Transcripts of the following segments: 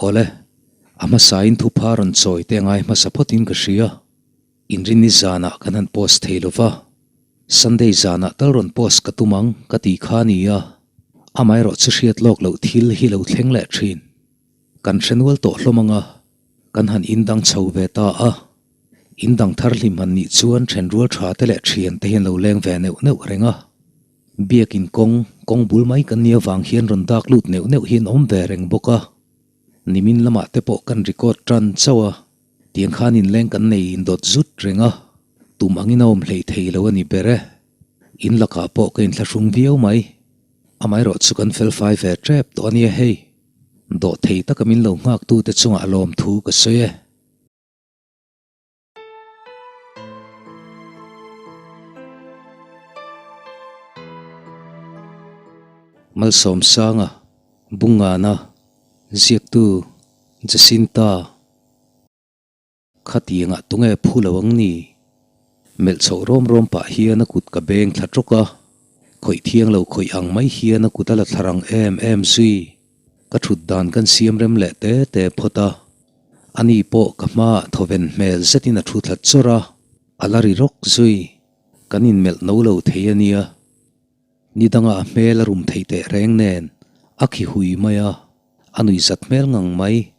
Awle, a hmasain thupha rawn chawi te ngai hmasa phawtin ka hria. Inrinni zanah kan han post thei lo va, Sunday zanah tal rawn post ka tum ang ka ti kha a ni a, amaherawh chu hriat lawk loh thil hi lo thleng leh thin. Kan hre nual tawh hlawm ang a, kan han indang chho ve ta a. Indang thar hlim han nih chuan thenrual tha te leh thian te hian lo leng ve neuh neuh reng a. Biakin kawng, kawng bul mai kan nih avang hian rawn dak lut neuh neuh hian awm ve reng bawk a. Nimin lamah te pawh kan record tan chauh a, tiang khan inleng kan nei indawt zut reng a, tum angin a awm hleih thei lo a ni ber e. In lakah pawh ka inthlahrung viau mai. Amaherawh chu kan felfai ve tep tawh a nia hei. Dawhthei taka min lo nghaktute chungah lawmthu ka sawi e. Malsawmsanga, Bungana, Ziaktu, Jacinta, Khatiangah tunge phu lo ang ni? Melh chhoh rawm rawm pah hian a kut ka beng thla tawk a, khawih thiang lo khawih ang mai hian a kut a la thla rang em em zui. Ka thut dan kan siam rem leh te te phawt a. Ani pawh ka hmaah thawven hmel zetin a thu thla chawrh a, a la ri rawk zui. Kan inmelh no lo thei a nia. Ni dangah a hmel a rum theih teh reng nen a khi hui mai a, a nui zat hmel ngang mai.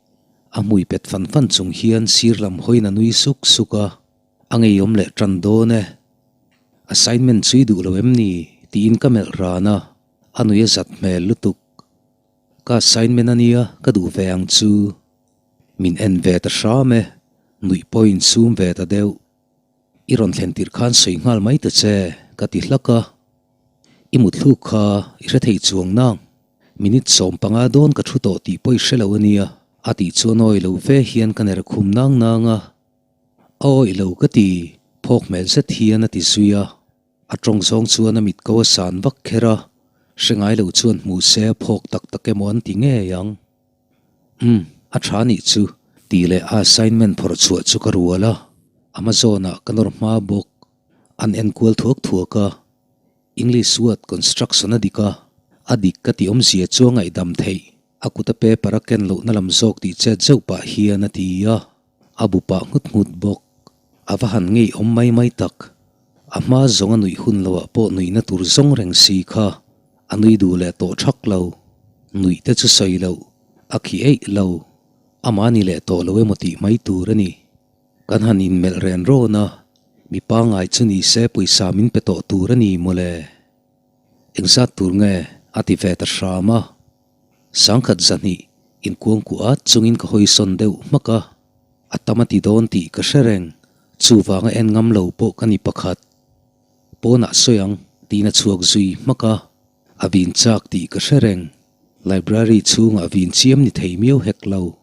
A hmui pet fan fan chung hian sir lam hawiin a nui suk suk a, a ngeiawm leh tan dawn e. Assignment chu i duh lo em ni? tiin ka melh ran a, a nui a zat hmel lutuk. Ka assignment a nia, ka duh ve ang chu. Min en ve ta hram e, nuih pawh insum ve ta deuh. I rawn thlen tirh khan sawi nghal mai ta che, ka ti hlak a. I mutthluk kha i hre thei chuang nang. Minute 15 dawn ka thu tawh tih pawh i hre lo a nia, a tih chuan awi lo ve hian ka ner khum nang nang a. A awi lo ka ti, phawk hmel zet hian a ti zui a. A tawng zawng chuan a mit ko a san vak kher a, hre ngai lo chuan hmu se a phawk tak tak emaw an ti ngei ang. Umm, a tha nih chu, tih leh a assignment phawrh chhuah chu ka rual a, Amazon ah ka nawr hma bawk. An enkual thuak thuak a, English word construction a dik a, a dik ka tih awmzia chu a ngaihdam theih, a kut a paper a ken lohna lam zawk tih chet zeuh pah hian a ti a, a bu pah nghut nghut bawk. A va han ngei awm mai mai tak. A hma zawng a nuih hun loah pawh nuihna tur zawng reng si kha a nui duh leh tawh thak lo. Nuih te chu sawi loh, a khi eih lo. Amah ni leh tawh lo emaw tih mai tur a ni. Kan han inmelh ren rawn a, mi pangngai chu ni se pawisa min pe tawh tur a ni mawle. Engzat tur nge? a ti ve ta hram a. Sangkhat zahnih inkuangkuah at chungin ka hawisawn deuh hmak a, a tam a ti dawn tih ka hre reng, chuvanga en ngam lo pawh ka ni pakhat. Pawnah sawi ang tiin a chhuak zui hmak a, a vin chak tih ka hre reng, library chhungah vin chiam ni thei miau hek lo.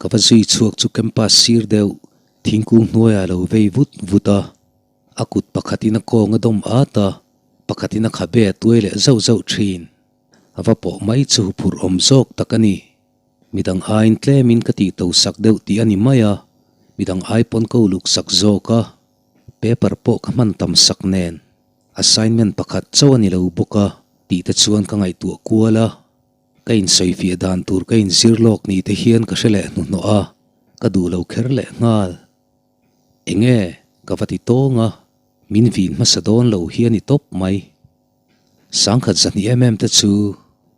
Ka va zui chhuak chu campus sir deuh thingkung hnuaiah a lo vei vut vut a, a kut pakhatin a kawng a dawm at a, pakhatin a khabe a tuai leh zauh zauh thin. A va pawh mai chu huphurh awm zawk tak a ni. Midang aiin tlemin ka tih to sak deuh tih a ni mai a, midang ai pawn ko luk sak zawk a. Paper pawh ka hman tam sak nen assignment pakhat chauh a ni lo bawk a tih te chuan ka ngaihtuah kual a. Ka insawifiah dan tur ka inzir lawk ni te hian ka hre leh hnuhnawh a, ka duh lo kher leh nghal. Enge ka va ti tawng a, min vin hmasa dawn lo hi a ni tawp mai. Sangkhat zahnih em em te chu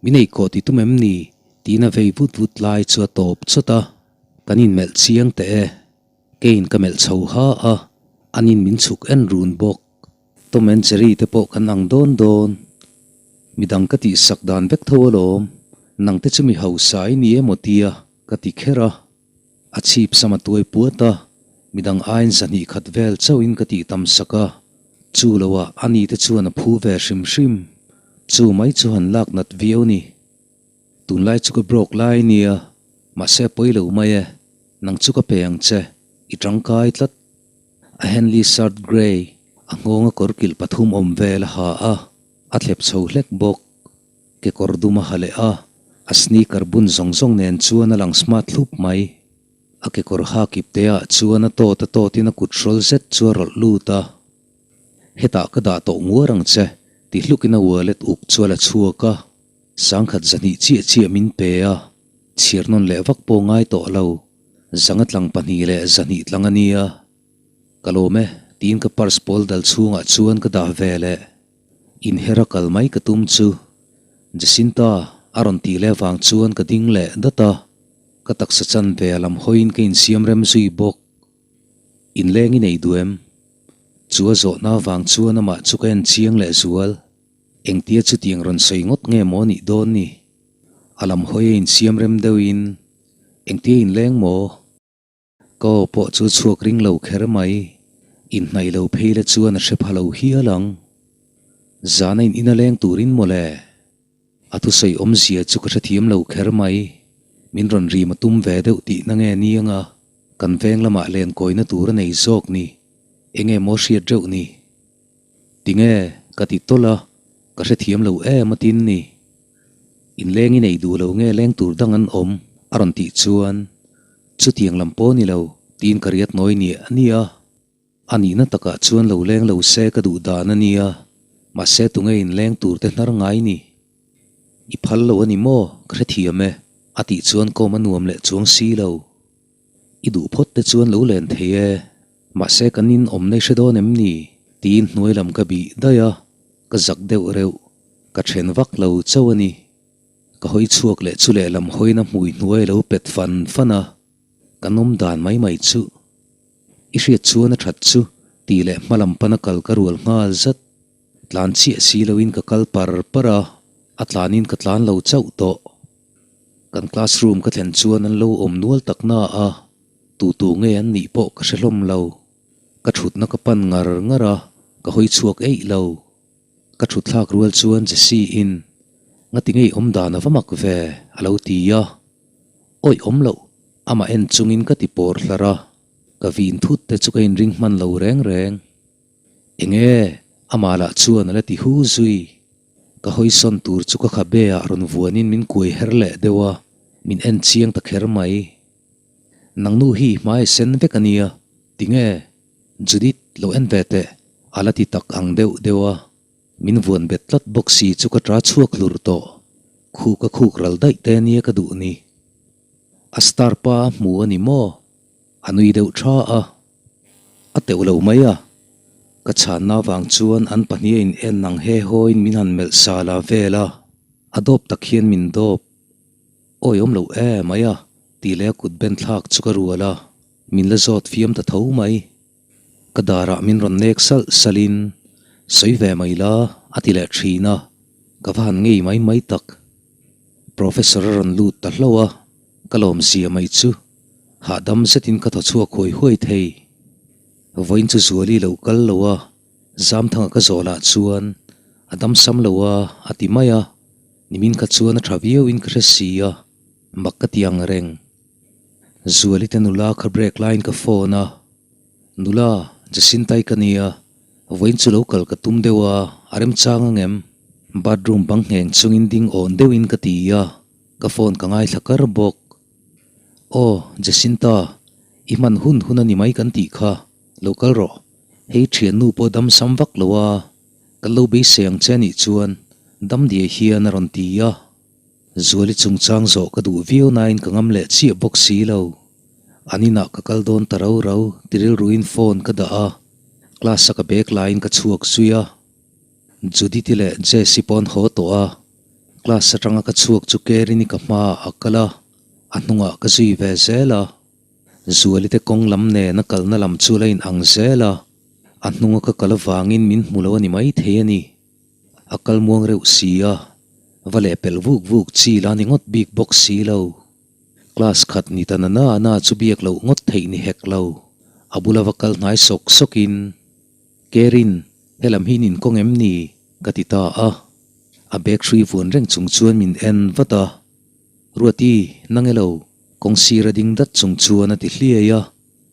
min ei kawh ti tum em ni tiin a vei vut vut lai chu a tawp chawt a, kan inmelh chiang teh e. Keiin ka melh chho ha a, anin min chhuk en run bawk. Tom and Jerry te pawh kan ang dawn dawn. Midang ka tihsak dan vek tho alawm, nang te chu mi hausa i ni emaw tia ka ti kher a. A chhip sam a tuai puat a, midang aiin zahnih khat vel chauhin ka tih tam sak a, chu loah a ni te chuan a phu ve hrim hrim. Chu mai chu han lak nat viau ni. Tunlai chu ka broke lai nia, mahse pawi lo mai e, nang chu ka pe ang che, i tangkai tlat. A Henley shirt grey, a nghawnga kawr kilh pathum awm vel a ha a, a thlep chho hlek bawk. Kekawr dum a ha leh a, a sneaker bun zawng zawng nen chuan a lang smart hlup mai. A kekawr ha kip te ah chuan a tawt a tawt in a kut hrawl zet chu a rawlh lut a. Hetah ka dah tawh nguar ang che, ti hluk in a wallet uk chu a la chhuak a. Sangkhat zahnih chiah chiah min pe a. Chhiar nawn leh vak pawh ngai tawh lo, zanga tlang pahnih leh zahnih tlang a nia. Ka lawm e, tiin ka purse pawl dal chhungah chuan ka dah ve leh. Inher a kal mai ka tum chu Jacinta a rawn tih leh vang chuan ka ding leh dat a, ka taksa chanve a lam hawiin ka insiam rem zui bawk. Inleng i nei duh em? Chu a zawhna vang chuan amah chu ka en chiang leh zual. Engtia chutiang rawn sawi ngawt nge maw nih dawn ni? A lam hawi a insiam rem deuhin, Engtia inleng maw? Ka aw pawh chu chhuak ring lo kher mai. Inhnaih lo phei la chuan a hre pha lo hial ang. Zana in in a leng turin maw le? A thusawi awmzia chu ka hrethiam lo kher mai. Min rawn rim a tum ve deuh tihna nge ni anga kan veng lamah lenkawina tur a nei zawk ni? Enge maw hriat reuh ni? Tinge? Ka ti tawlh a, ka hrethiam lo em a tin ni. Inleng i nei duh lo nge leng tur dang an awm? A rawn tih chuan chutiang lam pawh ni lo tiin ka riat nawi niah nia. A nihna takah chuan lo leng lo se ka duh dan a nia, mahse tunge inleng tur te hnar ngai ni? I phal lo a ni maw? Ka hrethiam e, a tih chuan kawm a nuam leh chuang si lo. I duh phawt te chuan lo len thei e, mahse kan in awm nei hre dawn em ni? Tiin hnuai lam ka bih daih a, ka zak deuh reuh, ka then vak lo chauh a ni. Ka hawi chhuak leh chu lehlam hawina hmui hnuai a lo pet fan fan a, kan awm dan mai mai chu. I hriat chuan a that chu tih leh hma lam pana kal ka rual nghal zat. Tlan chiah si loin ka kal par par a, a tlanin ka tlan lo chauh tawh. Kan classroom ka thlen chuan an lo awm nual tak na a, tu tu nge an nih pawh ka hre hlawm lo. Ka thutna ka pan ngar ngar a, ka hawi chhuak eih lo. Ka thut thlak rual chuan Jessie in ngati ngei awm dan a va mak ve a lo ti a, awih awm loh amah en chungin ka ti pawr hlar a, ka vin thut te chu ka inring hman lo reng reng. Enge amah lah chuan a la ti hu zui. Ka hawi sawn tur chu ka khabe ah rawn vuanin min kuai her leh deuh a, min en chiang ta kher mai. Nang nu hi hmai sen vek a nia, tinge? Judith lo en ve teh, a la ti tak ang deuh deuh a. Min vuan bet tlat bawk si chu ka ṭa chhuak hlur tawh. Khuk a khuk ral daih te nia ka duh ni. A star pa a hmu a ni maw? A nui deuh ṭha a. A teuh lo mai a. Ka chhanna avang chuan an pahnih a in en ang he hawiin min han melh sa la vel a. A dawp tak hian min dawp. Awi awm lo e mai a, tih leh a kut ben thlak chu ka rual a. Min la zawt fiam ta tho mai. Ka darah min rawn nek salh salhin, Sawi ve mai la, a ti leh thin a, ka va han ngei mai mai tak. Professor a rawn lut ta hlauh a, ka lawmzia mai chu hahdam zetin ka thaw chhuak huai huai thei. Vawiin chu Zuali lo kal lo a, Zamthanga ka zawh lah chuan a damsam lo a, a ti mai a, nimin kha chuan a tha viauin ka hre si a, mak ka ti ang reng. Zuali te nula kha break laiin ka phone a, Nula, Jacinta-i ka nia, vawiin chu lo kal ka tum deuh a, a remchang angem? Bathroom bang ngheng chungin ding awn deuhin ka ti a, ka phone ka ngaithla kar bawk. Aw, Jacinta, i hman hun hun a ni mai kan tih kha, lo kal rawh. Hei thiannu pawh dam sam vak lo a, kan lo beisei ang che anih chuan dam diai hian a rawn ti a. Zuali chungchang zawh ka duh viau nain ka ngam leh chiah bawk si lo. An inah ka kal dawn ta rau rau, ti rilruin phone ka dah a, class a ka bag laiin ka chhuak zui a. Judith-i leh Jess-i pawh an haw tawh a, class atanga ka chhuak chu Kerin-i ka hmaah a kal a, a hnungah ka zui ve zel a. Zuali te kawng lam nen a kalna lam chu la in ang zel a, a hnunga ka kal avangin min hmu lo a ni maithei a ni. A kal muang reuh si a, va leh pelh vuk vuk chi la ni ngawt bik bawk si lo. Class khat ni ta na na na chu biak loh ngawt theih ni hek lo. A bula va kal hnai sawk sawkin, Kerin, helam hi nin kawng em ni? ka ti ta a. A bag hrui vuan reng chung chuan min en vat a. Ruati, nang elo? Kawng sir a ding dat chung chuan a ti hliai a,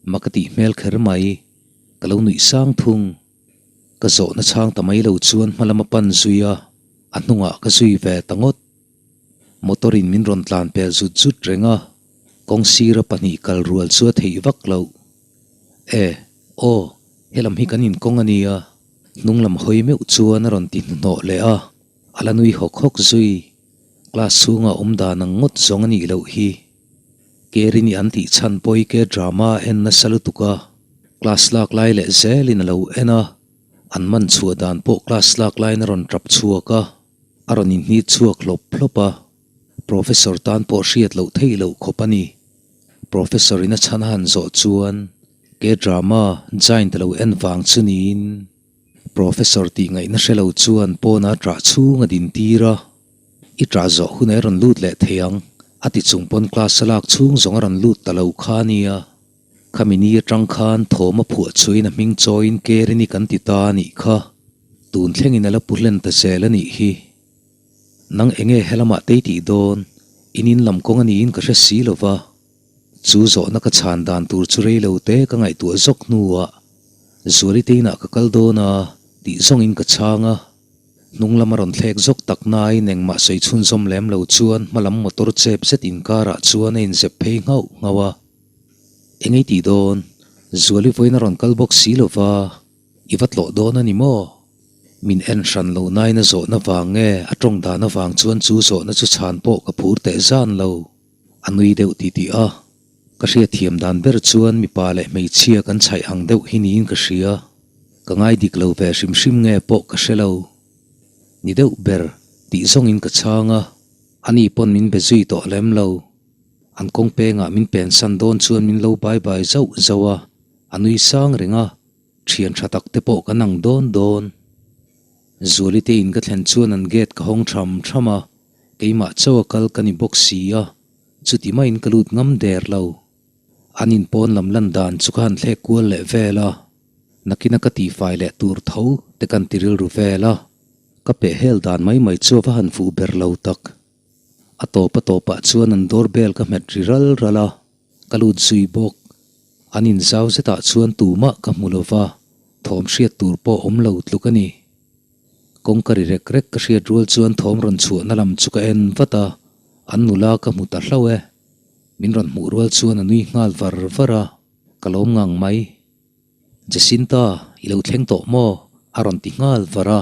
mak a tih hmel kher mai. Ka lo nuih sang thung. Ka zawhna chhang ta mai lo chuan hma lama pan zui a, a hnungah ka zui ve ta ngawt. Motor in min rawn tlan pel zut zut reng a, kawng sira pahnih kal rual chu a theih vak loh. E, aw, helam hi kan inkawng a nia, hnung lam hawi meuh chuan a rawn ti hnuhnawh leh a, a la nui hawk hawk zui. Class chhunga awm dan ang ngawt zawng a nih loh hi. Kerini an tih chhan pawh hi K-drama a en nasa lutuk a, class lak lai leh zelin a lo en a, an man chhuah dan pawh class lak laiin a rawn tap chhuak a, a rawn inhnit chhuak hlawp hlawp a, Professor tan pawh hriat loh theih loh khawp a ni. Professor in a chhan a han zawh chuan K-drama giant a lo en vang chu niin Professor tih ngaihna hre lo chuan pawnah ṭah chhung a din tir a, I ṭah zawh hunah i rawn lut leh thei ang, a ti chung pawn class a lak chhung zawng a rawn lut ta lo kha a nia. Khami ni aṭang khan thawm a phuah chuain a hming chawiin Kerini kan ti ta a nih kha. Tun thlengin a la pu hlen ta zel a nih hi. Nang enge helamah tei tih dawn, in in lam kawng a niin ka hre si lo va. Chu zawhna ka chhan dan tur chu rei lo te ka ngaihtuah zawk hnuah Zuali te inah ka kal dawn a tih zawngin ka chhang a. Hnung lam a rawn thlek zawk tak nain engmah sawi chhunzawm lem lo chuan hma lam motor chep zet inkarah chuan a inzep phei nghauh nghauh a. Engei tih dawn? Zuali vawiin a rawn kal bawk si lo va, i va tlawh dawn a ni maw? Min en hran lo nain a zawhna vang nge a tawng dan avang chuan chu zawhna chu chhan pawh ka phur teh zan lo. A nui deuh ti tih a, ka hriatthiam dan ber chuan mipa leh hmeichhia kan chhaih ang deuh hi niin ka hria. Ka ngai dik lo ve hrim hrim nge pawh ka hre lo. Ni deuh ber tih zawngin ka chhang a, ani pawn min be zui tawh lem lo. An kawng pengah min pensan dawn chuan min lo bye bye zauh zauh a, a nui sang reng a, thian tha tak te pawh kan ang dawn dawn. Zuali te in ka thlen chuan an gate ka hawng tham tham a, Keimah chauh a kal ka ni bawk si a, chuti maiin ka lut ngam der lo. An in pawn lam lan dan chu ka han thlek kual leh vel a, nakina ka tihfai leh tur tho te kan ti rilru vel a, ka peh hel dan mai mai chu a va han fuh ber lo tak. A tawp a tawpah chuan an door bell ka hmet ri ral ral a, ka lut zui bawk. An in zau zetah chuan tumah ka hmu lo va, thawm hriat tur pawh awm lo tluk a ni. Kawngka ri rek rek ka hriat rual chuan thawm rawn chhuahna lam chu ka en vat a, an nula ka hmu ta hlauh e. Min rawn hmuh rual chuan a nui nghal var var a, ka lawm ngang mai. Jacinta, i lo thleng tawh maw? a rawn ti nghal var a,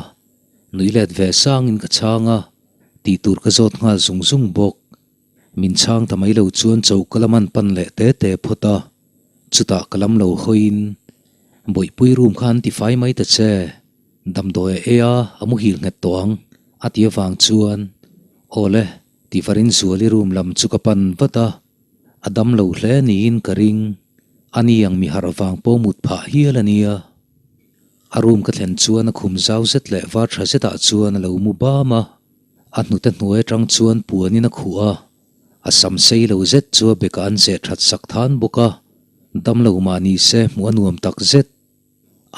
nui let ve sangin ka chhang a, tih tur ka zawt nghal zung zung bawk. Min chhang ta mai lo chuan choka lam an pan leh te te phawt a, chutah ka lam lo hawiin, Bawihpui room kha an tifai mai ta che, damdawi a ei a, a muhil nghet tawh ang, a ti avang chuan, Aw le, ti varin Zuali room lam chu ka pan vat a, a dam lo hle niin ka ring, ani ang mi harh vang pawh mut phah hial a nia. A room ka thlen chuan a khum zau zet leh var tha zetah chuan a lo mu bam a. A hnute hnuai atang chuan puanin a khuh a, a sam sei lo zet chu a bekah an zeh that sak than bawk a, damlo mah ni se hmuh a nuam tak zet.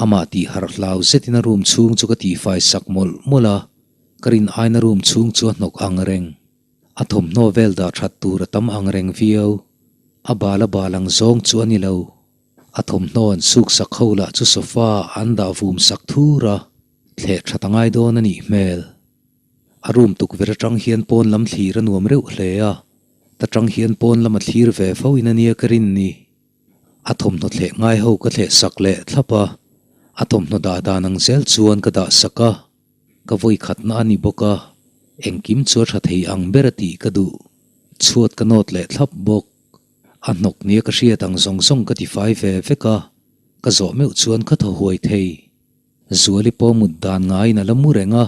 Amah tih harh hlau zetin a room chhung chu ka tihfai sak mawlh mawlh a, ka rin aina room chhung chu a hnawk ang reng. A thawmhnaw vel dah that tur a tam ang reng viau. A bal a bal ang zawng chu a ni lo. A thawmhnaw an suk sak ho lah chu sofa ah an dah vum sak thur a, thleh that a ngai dawn a nih hmel. A room tukverh atang hian pawn lam thlir a nuam reuh hle a, ta tang hian pawn lam a thlir ve fo in a nia ka rin ni. A thawmhnaw thleh ngai ho ka thleh sak leh thlap a, a thawmhnaw dah dan ang zel chuan ka dah sak a, ka vawi khatna a ni bawk a, engkim chu a tha thei ang ber a tih ka duh. Chhuat ka nawt leh thlap bawk. A hnawk nia ka hriat ang zawng zawng ka tifai ve vek a, ka zawh meuh chuan ka thaw huai thei. Zuali pawh mut dan ngaiin a la mu reng a,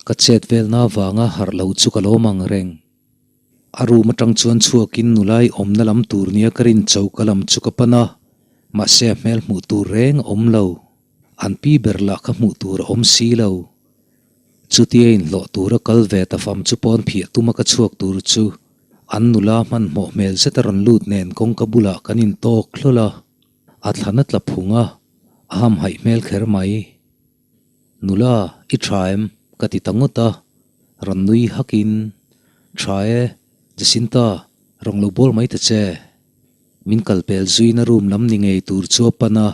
ka chet velna avanga harh lo chu ka lawm ang reng. A room atang chuan chhuakin nulai awmna lam tur nia ka rin choka lam chu ka pan a, mahse a hmel hmuh tur reng a awm lo. An pi ber lah kha hmuh tur a awm si lo. Chutia inhlawh tura kal ve ta fam chu pawn phiah tuma ka chhuak tur chu an nula hmanhmawh hmel zet a rawn lut nen kawngka bulah kan intawk hlawl a, a thlan a tla phung a. A hamhaih hmel kher mai. Nula, i tha em? ka ti ta ngawt a, rawn nui hakin, Tha e, Jacinta, rawn lo bawl mai ta che. Min kal pel zuina room lam ni ngei tur chu a pan a,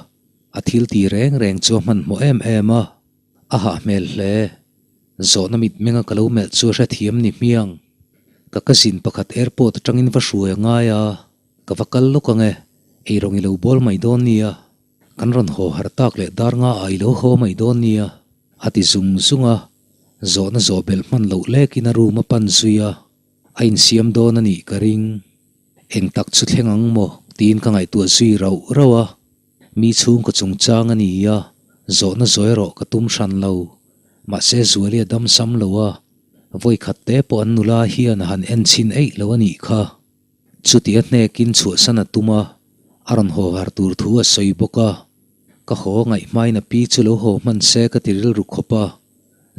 a thil ti reng reng chu a hmanhmawh em em a, a hah hmel hle. Zawhna mitmenga ka lo melh chu a hrethiam ni hmiang. Ka cousin pakhat airport atangin va hruai a ngai a, ka va kal lawk ang e, eirawng i lo bawl mai dawn nia. Kan rawn haw harh tak leh dar nga ah i lo haw mai dawn nia, a ti zung zung a, zawhna zawh belh hman loh lekin a room a pan zui a. A insiam dawn a nih ka ring. Eng tak chu thleng ang maw tiin ka ngaihtuah zui rauh rauh a. Mi chhungkaw chungchang a ni a, zawhna zawi erawh ka tum hran lo. Mahse Zuali a dam sam lo a, vawi khat te pawh an nula hian a han en chhin eih lo a nih kha. Chuti a hnekin chhuahsan a tum a, a rawn haw har tur thu a sawi bawk a. Ka haw ngaihhmain a pi chu lo haw hman se ka ti rilru khawp a,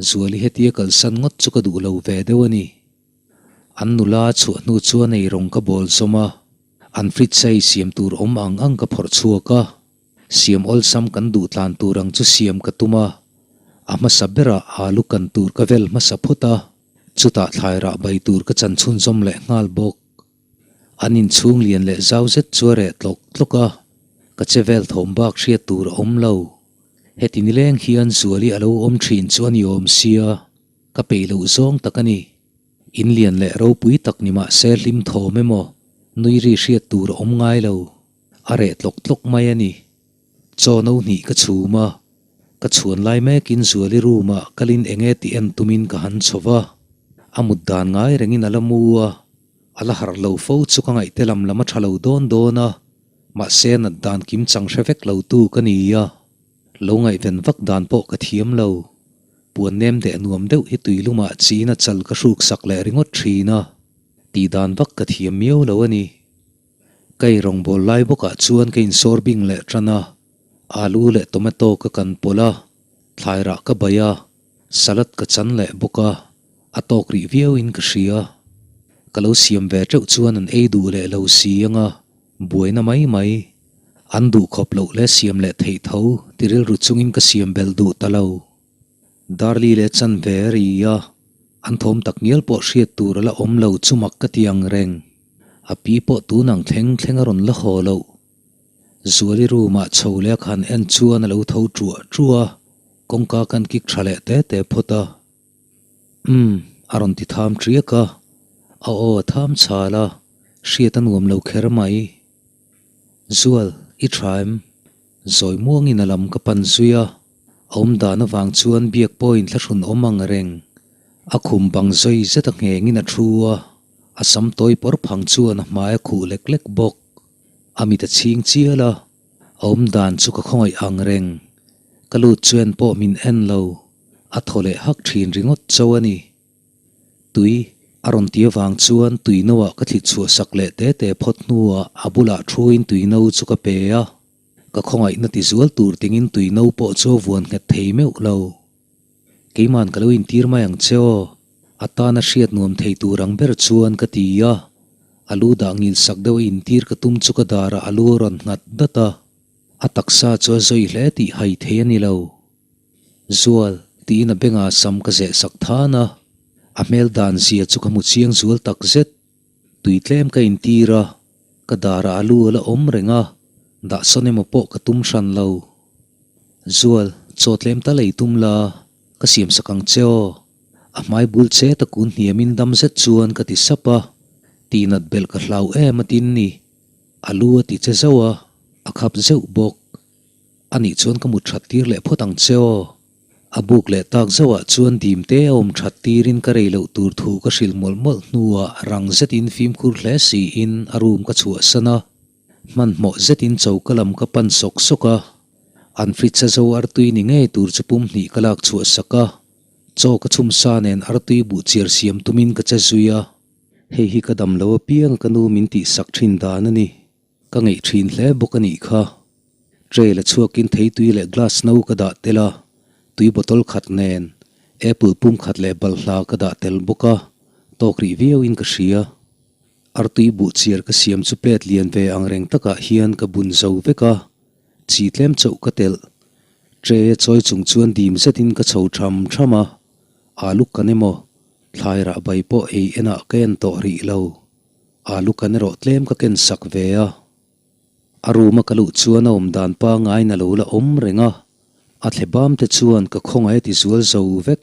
Zuali hetia kalsan ngawt chu ka duh lo ve deuh a ni. An nula chhuah hnu chuan eirawng ka bawl zawm a. An fridge a ei siam tur awm ang ang ka phawrh chhuak a, siam awlsam kan duh tlan tur ang chu siam ka tum a, a hmasa berah alu kan tur ka vel hmasa phawt a, chutah thlai rah bai tur ka chan chhunzawm leh nghal bawk. An inchhung lian leh zau zet chu a reh tlawk tlawk a, ka che vel thawm bak hriat tur a awm lo. Heti nileng hian Zuali a lo awm thin chu a ni awm sia, ka peih loh zawng tak a ni. In lian leh ropui tak ni mah se hlim thawm emaw nui ri hriat tur a awm ngai lo, a reh tlawk tlawk mai a ni. Chaw no hnih ka chhum a, ka chhuan lai mekin Zuali room ah kalin eng nge tih en tumin ka han chho va, a mut dan ngai rengin a la mu a, a la harh lo fo chu ka ngaihte lam lam a tha lo dawn dawn a, mahse nat dan kim chang hre vek lo tu ka ni a, lo ngaihven vak dan pawh ka thiam lo. Puan nem deh nuam deuh hi tui lumah chiin a chal ka hruk sak leh ringawt thin a, tih dan vak ka thiam miau lo a ni. Ka ei rawngbâwl lai bawkah chuan ka insawr bing leh tan a, alu leh tomato ka kan pawlh a, thlai rah ka bai a, salad ka chan leh bawk a, a tawk rih viauin ka hria. Ka lo siam ve teuh chuan an ei duh leh lo si ang a, buaina mai mai. An duh khawp loh leh siam leh theih tho ti rilru chungin ka siam belh duh ta lo. Darli leh chanve a ri a, an thawm tak ngial pawh hriat tur a la awm lo chu mak ka ti ang reng. A pi pawh tun ang thleng thleng a rawn la haw loh. Zuali room ah chho leh a khan en chuan a lo tho ṭuah ṭuah a, kawngka kan kik ṭha leh te te phawt a. Umm, a rawn ti tham ṭiak a, a aw a tham chhal a, hriat a nuam lo kher mai. Zual, i ṭha em? Zawi muangin a lam ka pan zui a, a awm dan avang chuan biak pawhin thlahrun awm ang reng. A khum bang zawi zet a nghengin a thu a, a sam tawi pawr phang chuan a hmai a khuh lek lek bawk. A mit a chhing chial a, a awm dan chu ka khawngaih ang reng. Ka lut chuan pawh min en lo, a thaw leh hak thin ringawt chauh a ni. Tui a rawn ti avang chuan tui no ah ka thlit chhuah sak leh te te phawt hnuah a bulah thuin tui no chu ka pe a, ka khawngaihna ti zual tur tingin tui no pawh chu a vuan nghet thei meuh lo. Keiman ka lo intir mai ang che aw, a tana hriat nuam thei tur ang ber chuan ka ti a, a lu dah ngil sak deuh a intir ka tum chu ka darah a lu a rawn nghat dat a, a taksa chu a zawi hle tih hai thei a ni lo. Zual, tiin a bengah sam ka zeh sak than a, a hmel dan zia chu ka hmu chiang zual tak zet. Tui tlem ka intir a, ka darah a lu a la awm reng a, dah sawn emaw pawh ka tum hran lo. Zual, chaw tlem tal ei tum la, ka siam sak ang che aw. A hmai bul chet a kun hniamin dam zet chuan ka ti sap a, tihnat belh ka hlau em a tin ni. A lu a ti che zauh a, a khap zeuh bawk. A nih chuan ka mut that tir leh phawt ang che aw. A buk leh tak zauhah chuan dim te a awm that tirin ka rei loh tur thu ka hrilh mawlh mawlh hnuah rang zetin fimkhur hle siin a room ka chhuahsan a. Hmanhmawh zetin choka lam ka pan sawk sawk a. An fridge a zo artui ni ngei tur chu pum hnih ka lak chhuah sak a. Chaw ka chhum sa nen artui buh chiar siam tumin ka che zui a. Hei hi ka dam lo apiang ka nu min tihsak thin dan a ni. Ka ngeih thin hle bawk a nih kha. Tray la chhuakin theitui leh glass no ka dah tel a, tui bottle khat nen apple pum khat leh balhla ka dah tel bawk a, tawk rih viauin ka hria. Artui buh chiar ka siam chu plate lian ve ang reng takah hian ka bun zo vek a, chi tlem chauh ka telh. Tray a chawi chung chuan dim zetin ka chho tham tham a, alu kan emaw, thlai rah bai pawh ei enah ka en tawh rih lo. Alu kan erawh tlem ka ken sak ve a, a room a ka luh chuan a awm dan pangaiin a lo la awm reng a, a thle bam te chuan ka khawngaih a ti zual zo vek.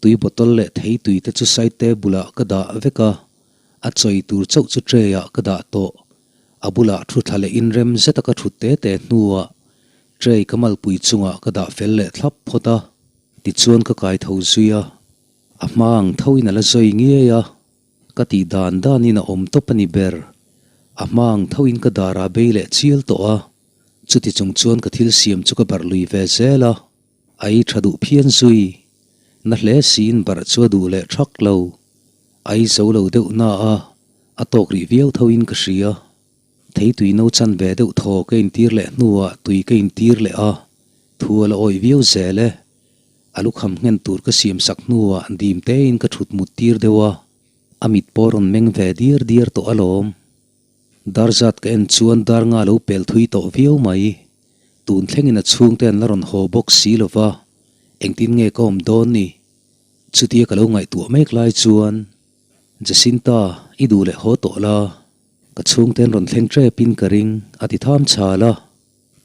Tui bottle leh thei tui te chu side table ah ka dah vek a, a chawi tur chauh chu tray ah ka dah tawh. A bulah thu thla leh inrem zet a ka thut te te hnuah tray ka malpui chungah ka dah fel leh thlap phawt a, tichuan ka kai tho zui a, a hma ang tho in a la zawi ngiai a. Ka tih dan danin a awm tawp a ni ber. A hma ang thoin ka darah bei leh chial tawh a, chuti chung chuan ka thil siam chu ka barh lui ve zel a. A ei tha duh phian zui. Na hle siin barh chu a duh leh thak lo. A ei zo lo deuh na a, a tawk rih viau thoin ka hria. Thei tui no chan ve deuh thaw ka intir leh hnuah tui ka intir leh a, thu a la awih viau zel e. A lukham nghen tur ka siam sak hnuah dim tein ka thut mut tir deuh a, a mit pawh rawn meng ve diar diar tawh alawm. Dar zat ka en chuan dar nga lo pel thui tawh viau mai. Tun thlengin a chhungte an la rawn haw bawk si lo va, engtin nge ka awm dawn ni? Chutia ka lo ngaihtuah mek lai chuan, Jacinta, i duh leh haw tawh la. Ka chhungte an rawn thleng tepin ka ring, a ti tham chhal a.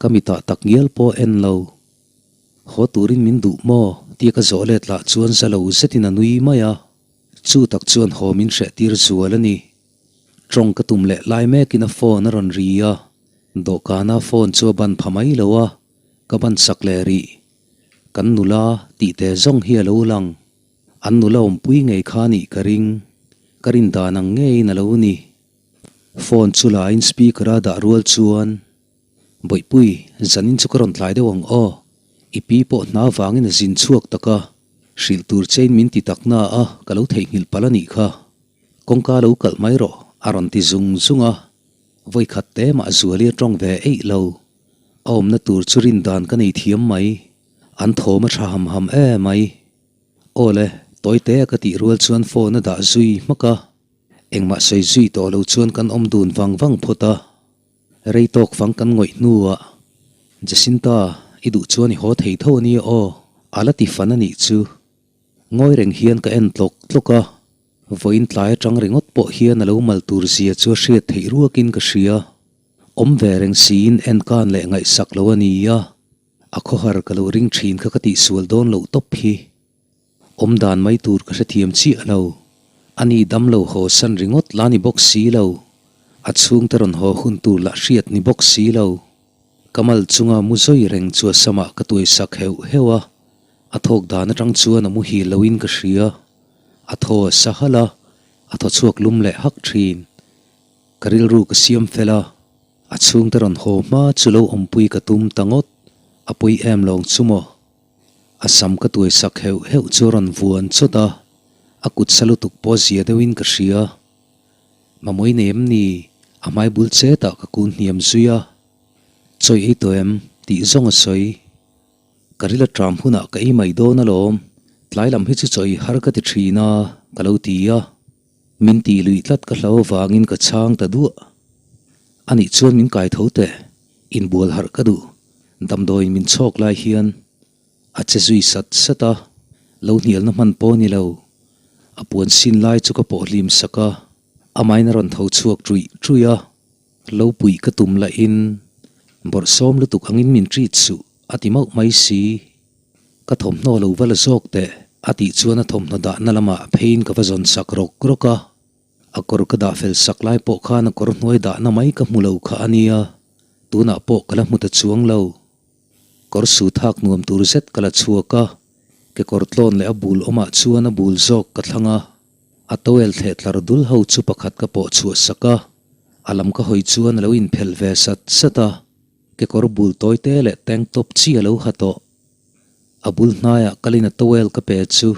Ka mitah tak ngial pawh en lo. Haw turin min duh maw? tia ka zawh let lah chuan za lo zetin a nui mai a. Chu tak chuan haw min hreh tir zual a ni. Tawng ka tum leh lai mekin a phone a rawn ri a. Dawhkana phone chu a ban pha mai lo a, ka ban sak leh rih. Kan nula tih te zawng hi a lo lang. An nula awmpui ngei kha nih ka ring. Ka rin dan ang ngeiin a lo ni. Phone chu lain speaker a dah rual chuan, Bawihpui, zanin chu ka rawn tlai deuh ang aw. I pi pawh hna vangin a zin chhuak tak a. Hrilh tur chein min ti tak na a, ka lo theihnghilh palh a nih kha. Kawngka lo kalh mai rawh, a rawn ti zung zung a. Vawikhat te mah Zuali a tawng ve eih lo. A awmna tur chu rin dan ka nei thiam mai. An thawm a tha ham ham em mai. Aw le, tawi te a ka tih rual chuan phone a dah zui hmak a. Engmah sawi zui tawh lo chuan kan awm dun vang vang phawt a. Rei tawk fang kan ngawih hnuah, Jacinta, i duh chuan i haw thei tho a nia aw, a la ti fan a nih chu. Ngawi reng hian ka en tlawk tlawk a. Vawiin tlai atang ringawt pawh hian a lo mal tur zia chu a hriat theih ruakin ka hria. Awm ve reng siin en kan leh ngaihsak lo a nia. A khawhar ka lo ring thin kha ka tihsual dawn loh tawp hi. Awm dan mai tur ka hrethiam chiah lo. Ani dam lo haw san ringawt la ni bawk si lo. A chhungte rawn haw hun tur lah hriat ni bawk si lo. Ka mal chunga mu zawi reng chu a samah ka tuai sak heuh heuh a. A thawk dan atang chuan a muhil loin ka hria. A thaw a sa halh a, a thaw chhuak lum leh hak thin. Ka rilru ka siam fel a. A chhungte rawn haw hma chu lo awmpui ka tum ta ngawt, a pawi em lawng chu maw? A sam ka tuai sak heuh heuh chu a rawn vuan chawt a, a kut sa lutuk pawh zia deuhin ka hria. Mamawii nei em ni? A hmai bul chetah ka kun hniam zui a. Chawi ei tawh em? tih zawng a sawi. Ka ril aṭam hunah ka ei mai dawn alawm, tlai lam hi chu chawi har ka ti ṭhin a, ka lo ti a. Min tih luih tlat ka hlau avangin ka chhang ta duah. Anih chuan min kai tho teh, inbual harh ka duh. Damdawiin min chhawk lai hian a che zui sat sat a, lo hnialna hman pawh a ni lo. A puan sin lai chu ka pawh hlim sak a, amahin a rawn tho chhuak ṭuih ṭuih a. Lo puih ka tum lahin bawrhsawm lutuk angin min treat suh a ti mauh mai si. Ka thawmhnaw lo va la zawk teh a tih chuan a thawmhnaw dahna lamah pheiin ka va zawn sak rawk rawk a. A kawr ka dah fel sak lai pawh khan a kawr hnuai dahna mai ka hmu lo kha a nia, tunah pawh ka la hmu ta chuang lo. Kawr su thak nuam tur zet ka la chhuak a, kekawr tlawn leh a bul awmah chuan a bul zawk ka thlang a. A towel thleh tlar dul ho chu pakhat ka pawh chhuah sak a, a lam ka hawi chuan a lo inphelh ve sat sat a, kekawr bul tawi te leh tank top chi a lo ha tawh. A bul hnaiah kalin a towel ka pe chu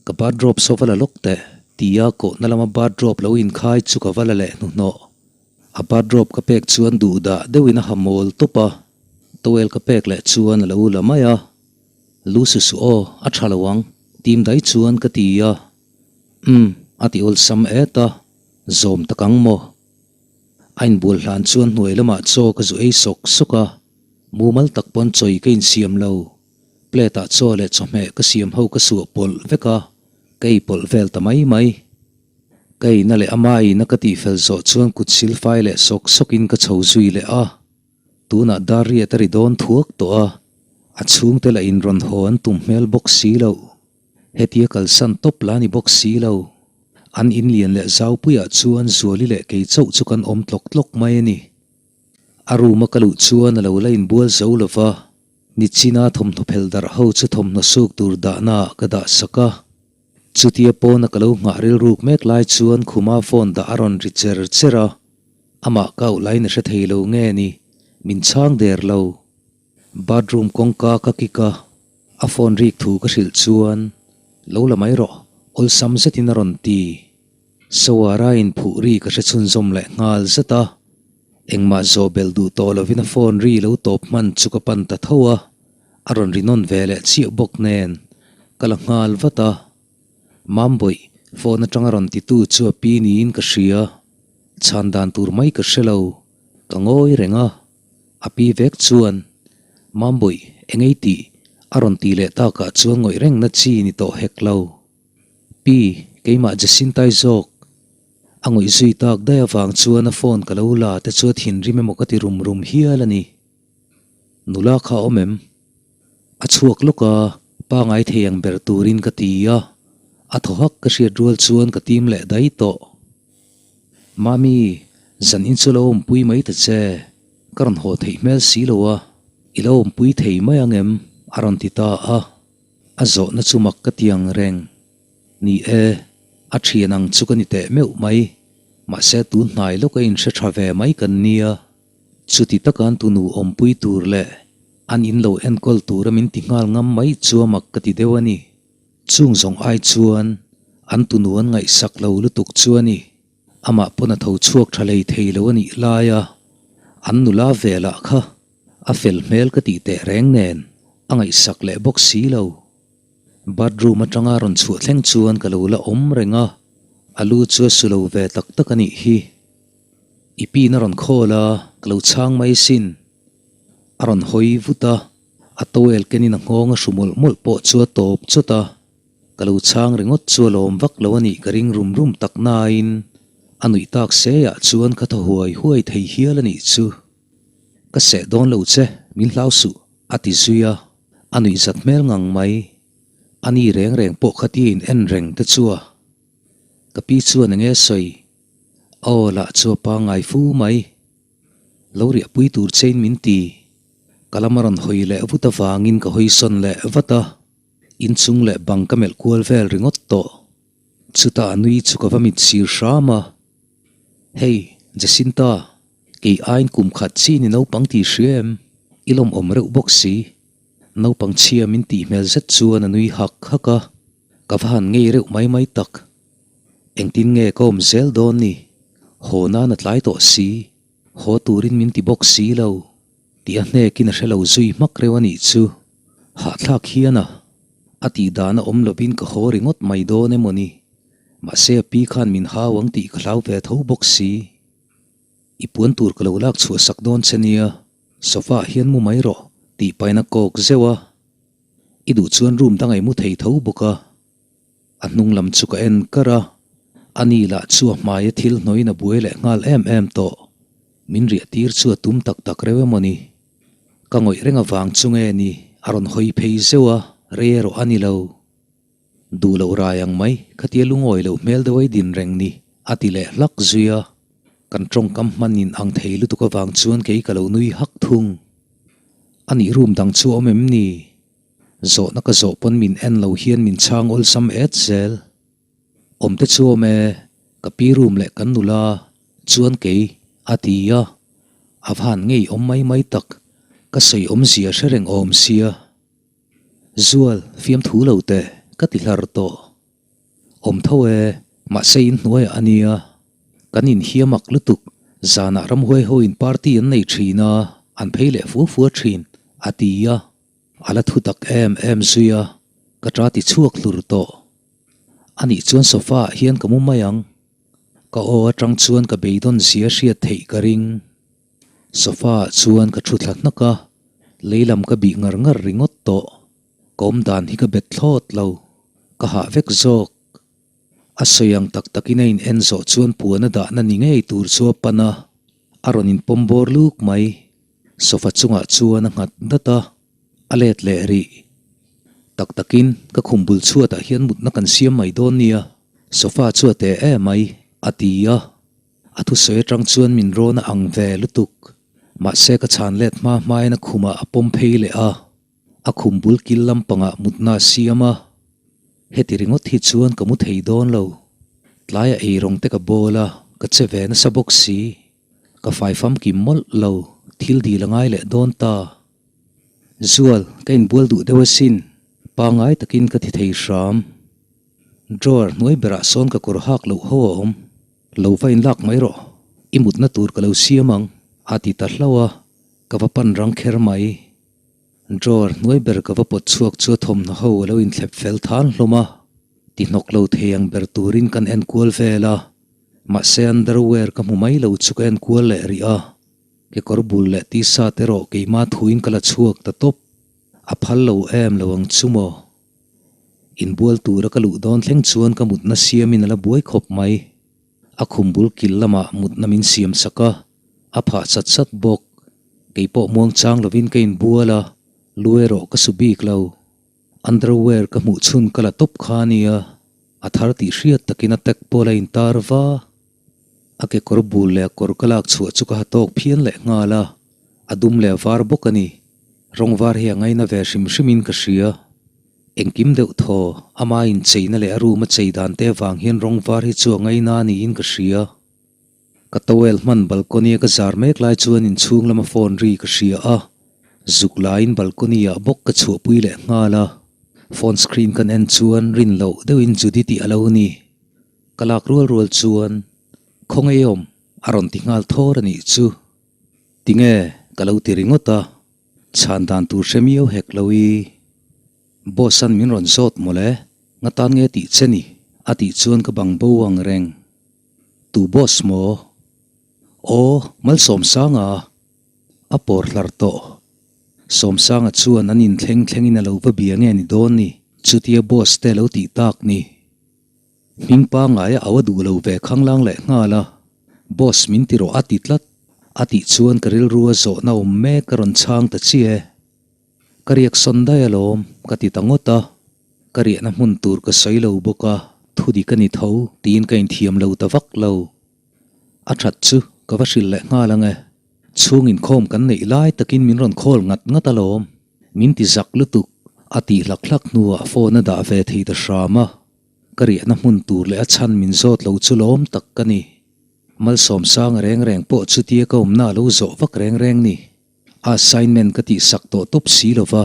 ka bathrobe saw va la lawk teh tia kawhna lama bathrobe lo inkhai chu ka va la leh hnuhnawh. A bathrobe ka pek chuan duhdah deuhin a ha mawl tawp a, towel ka pek leh chuan a lo la mai a. Lu su su aw, a tha lo ang, tim dai chuan ka ti a. Umm, a ti awlsam et a, zawm tak ang maw? A inbual hlan chuan hnuai lamah chaw ka zu ei sawk sawk a, mumal tak pawn chawi ka insiam lo. Plate ah chaw leh chawhmeh ka siam ho ka suah pawlh vek a, ka ei pawlh vel ta mai mai. Ka eina leh ama eina ka tihfel zawh chuan kut silfai leh sawk sawkin ka chho zui leh a. Tunah dar riat a ri dawn thuak tawh a, a chhungte lah in rawn haw an tum hmel bawk si lo. Hetia kalsan tawp la ni bawk si lo. An in lian leh zaupuiah chuan Zuali leh kei chauh chu kan awm tlawk tlawk mai a ni. A room a ka luh chuan a lo la inbual zo lo va, nichina thawmhnaw phel darh ho chu thawmhnaw suk tur dahnaah ka dah sak a. Chutia pawna ka lo nghah rilruk mek lai chuan khuma phone dah a rawn ri cher cher a, amah ka auh laiin a hre thei lo nge ni, min chhang der lo. Bathroom kawngka ka kik a, a phone rik thu ka hrilh chuan, Lo la mai rawh, awlsam zetin a rawn ti. Sawara inphuh ri ka hre chhunzawm leh nghal zat a, engmah zawh belh duh tawh lovin a phone ri lo tawp hman chu ka pan ta tho a, a rawn ri nawn ve leh chiah bawk nen ka la nghal vat a. Mambawih, phone atanga rawn titu chu a pi niin ka hria, chhan dan tur mai ka hre lo, ka ngawi reng a, a pi vek chuan, Mambawih, engei tih? a rawn ti leh takah chuan ngawih rengna chi ni tawh hek lo. Pi, keimah Jacintai zawk a ngawih zui tak daih avang chuan a phone ka lo la te chu a thinrim emaw ka ti rum rum hial a ni. Nula kha a awm em? A chhuak lawk a, pangai thei ang ber turin ka ti a, a thaw hak ka hriat rual chuan ka tim leh daih tawh. Mami, zan in chu lo awmpui mai ta che, ka rawn haw theih hmel si lo a, i lo awmpui thei mai ang em? a rawn ti ta a. A zawhna chu mak ka ti ang reng. Ni e, a thian ang chu ka ni teh meuh mai. Mahse tun hnai lawk a inhre tha ve mai kan nia. Chuti taka an tunu awmpui tur leh an in lo enkawl tura min ti nghal ngam mai chu a mak ka ti deuh a ni. Chung zawng ai chuan an tunu an ngaihsak lo lutuk chu a ni. Amah pawn a tho chhuak tha hlei thei lo a nih laia an nula ve lah kha a fel hmel ka tih teh reng nen a ngaihsak leh bawk si lo. Bathroom atanga rawn chhuah thleng chuan ka lo la awm reng a, a lu chu a su lo ve tak tak a nih hi. I pin a rawn khawl a, ka lo chhang mai sin. A rawn hawi vut a, a towel kenin a nghawng a hru mawlh mawlh pawh chu a tawp chawt a. Ka lo chhang ringawt chu a lawm vak lo a nih ka ring rum rum tak nain a nuih tak seiah chuan ka thaw huai huai thei hial a nih chu. Ka seh dawn lo che, min hlau suh, a ti zui a, a nuih zat hmel ngang mai. A ni reng reng pawh khatia in en reng te chu a. Ka pi chuan enge sawi? A aw lah chu a pangngai fu mai. Lo riahpui tur chein min ti. Ka lam a rawn hawi leh vut avangin ka hawi sawn leh vat a. Inchung leh bang ka melh kual vel ringawt tawh. Chutah a nui chu ka va mit sir hram a. Hei, Jacinta, kei aiin kum khat chi ni naupang tih hria em? I lawmawm reuh bawk si. Naupang chhia min tih hmel zet chuan a nui hak hak a. Ka va han ngei reuh mai mai tak. Engtin nge ka awm zel dawn ni? Haw nan a tlai tawh si. Haw turin min ti bawk si lo. Tih a hnekin a hre lo zui hmak reuh a nih chu. Hahthlak hian a a tih dan a awm lovin ka haw ringawt mai dawn emaw ni. Mahse a pi khan min hau ang tih ka hlau ve tho bawk si. I puan tur ka lo lak chhuah sak dawn che nia, sofa ah hian mu mai rawh tih pain a kawk zeuh a. I duh chuan room dang ei mu thei tho bawk a. A hnung lam chu ka en kar a, a ni lah chu a hmaia thil hnawiin a buai leh nghal em em tawh. Min riah tir chu a tum tak tak reuh emaw ni. Ka ngawih reng avang chu nge ni a rawn hawi phei zeuh a, rei erawh a ni lo. Duh loh rai ang mai, khatia lungawi loh hmel deuh ai din reng ni, a ti leh hlak zui a. Kan tawngkam hman in ang thei lutuk avang chuan kei ka lo nui hak thung. A nih room dang chu a awm em ni? Zawhna ka zawh pawn min en lo hian min chhang awlsam et zel. Awmte chu awm e, ka pi room leh kan nula chuan kei a ti a, a va han ngei awm mai mai tak, ka sawi awmzia hre reng awm sia. Zual, fiamthu lo teh, ka ti hlar tawh. Awm tho e, mahse in hnuaiah a nia. Kan inhiam ak lutuk, zanah ramhuai ho in party an nei thin a, an phei leh fua fua thin, a ti a. A la thu tak em em zui a, ka ta ti chhuak hlur tawh. Anih chuan sofa ah hian ka mu mai ang. Ka aw atang chuan ka beidawn zia hriat theih ka ring. Sofa ah chuan ka thu thla hnak a, lei lam ka bih ngar ngar ringawt tawh. Ka awm dan hi ka bet thlawt lo, ka hah vek zawk. A sawi ang tak takin a in en zawh chuan puan a dahna ni ngei tur chu a pan a, a rawn in pawm bawr luk mai. Sofa chungah chuan a nghat dat a, a let leh rih. Tak takin ka khum bul chhuatah hian mutna kan siam mai dawn nia, sofa chu a teh em mai, a ti a. A thusawi atang chuan min rawn a ang ve lutuk. Mahse ka chhan let hma hmain a khumah a pawm phei leh a, a khum bul kil lampangah mutna a siam a. Heti ringawt hi chuan ka mu thei dawn lo. Tlaia eirawng te ka bawl a, ka che ve nasa bawk si. Ka fai famkim mawlh lo, thil dil a ngai leh dawn ta. Zual, ka inbual duh deuh asin, pangai takin ka ti thei hram. Drawer hnuai berah sawn ka kawr hak loh ho a awm. Lo va inlak mai rawh, i mutna tur ka lo siam ang, a ti ta hlauh a, ka va pan rang kher mai. Drawer hnuai ber ka va pawt chhuak chu a thawmhnaw ho a lo inthlep fel than hlawm a, ti hnawk lo thei ang ber turin kan en kual vel a, mahse underwear ka hmu mai lo chu ka en kual leh rih a, kekawr bul leh t-shirt erawh keima thuin ka la chhuak ta tawp, a phal lo em lo ang chu maw? Inbual tura ka luh dawn thleng chuan ka mutna siamin a la buai khawp mai. A khum bul kil lamah mutna min siam sak a, a phah sat sat bawk. Kei pawh muangchang lovin ka inbual a, lu erawh ka su bik lo. Underwear ka hmuh chhun ka la tawp kha a nia, a thar tih hriat takin a tag pawh la intar va. A kekawr bul leh a kawr ka lak chhuah chu ka ha tawk phian leh nghal a, a dum leh a var bawk a ni. Rawng var hi a ngaina ve hrim hrimin ka hria. Engkim deuh thaw, ama incheina leh a room a chei dan te avang hian rawng var hi chu a ngaina niin ka hria. Ka towel hman balcony a ka zar mek lai chuan inchhung lama phone ri ka hria a, zuk laiin balcony ah bawk ka chhuahpui leh nghal a. Phone screen kan en chuan rin loh deuhin Judy tih a lo ni. Ka lak rual rual chuan Khawngaih awm a rawn ti nghal thawr a nih chu. Tinge ka lo ti ringawt a, chhan dan tur hre miau hek lo i. Boss an min rawn zawt mawle, nga tan nge tih che ni? A tih chuan ka bang bo ang reng. Tu boss maw? Aw, Malsawmsanga a pawr hlar tawh. Sawmsanga chuan an inthleng thlengin a lo va bia nge ni dawn ni? Chutia boss te lo tih tak ni. Hming pangngai a au a duh lo ve khanglang leh nghal a, Boss min ti rawh a ti tlat. A tih chuan ka rilru a zawhna awm mek a rawn chhang ta chiah e. Ka riak sawn daih alawm ka ti ta ngawt a, ka riahna hmun tur ka sawi lo bawk a, thu dik a ni tho tiin ka inthiam lo ta vak lo. A that chu ka va hrilh leh nghal ang e. Chhung inkhawm kan neih lai takin min rawn call ngat ngat alawm. Min ti zak lutuk a tih hlak hlak hnuah phone a dah ve thei ta hram a. Ka riahna hmun tur leh a chhan min zawt lo chu lawm tak ka ni. Malsawmsanga reng reng pawh chutia ka awmna a lo zawh vak reng reng ni. A assignment ka tihsak tawh tawp si lo va.